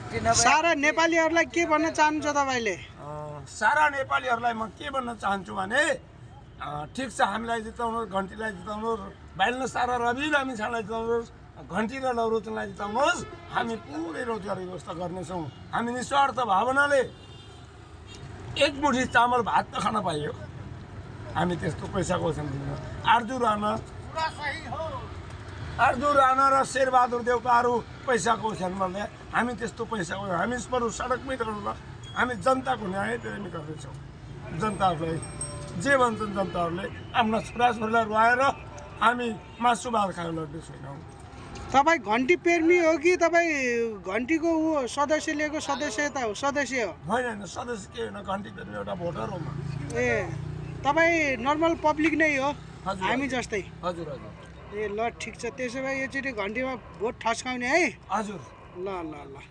सारा नेपालीहरूलाई के भन्न चाहनुहुन्छ तपाईँले? सारा नेपालीहरूलाई म के भन्न चाहन्छु भने ठिक छ, हामीलाई जिताउनुहोस्, घन्टीलाई जिताउनुहोस्, बाइल्न सारा रवि लामिछानेलाई जिताउनुहोस्, घन्टी र लौरोचनलाई जिताउनुहोस्। हामी पुरै रोजगारी व्यवस्था गर्नेछौँ। हामी निस्वार्थ भावनाले एक मुठी चामल भात त खान पाइयो। हामी त्यस्तो पैसा कोसन दिँदैनौँ। आर्जु राणा र शेरबहादुर देउपाहरू पैसा कोसन भन्दै हामी त्यस्तो पैसा को हामी बरु सडकमै गर्नुला। हामी जनताको न्याय प्रेमी गर्दैछौँ। जनताहरूलाई जे भन्छन् जनताहरूले आफ्ना छोराछोरीलाई रुवाएर हामी मासु भात खाएर लड्ने छैनौँ। तपाईँ घन्टी प्रेमी हो कि तपाईँ घन्टीको सदस्य लिएको सदस्यता हो? सदस्य हो? होइन, सदस्य के होइन, घन्टी प्रेमी एउटा भोटर हो म। ए, तपाईँ नर्मल पब्लिक नै हो, हामी जस्तै? हजुर हजुर। ए ल, ठिक छ। त्यसो भए योचोटि घन्टीमा भोट ठस्काउने है? हजुर। ल ल ल।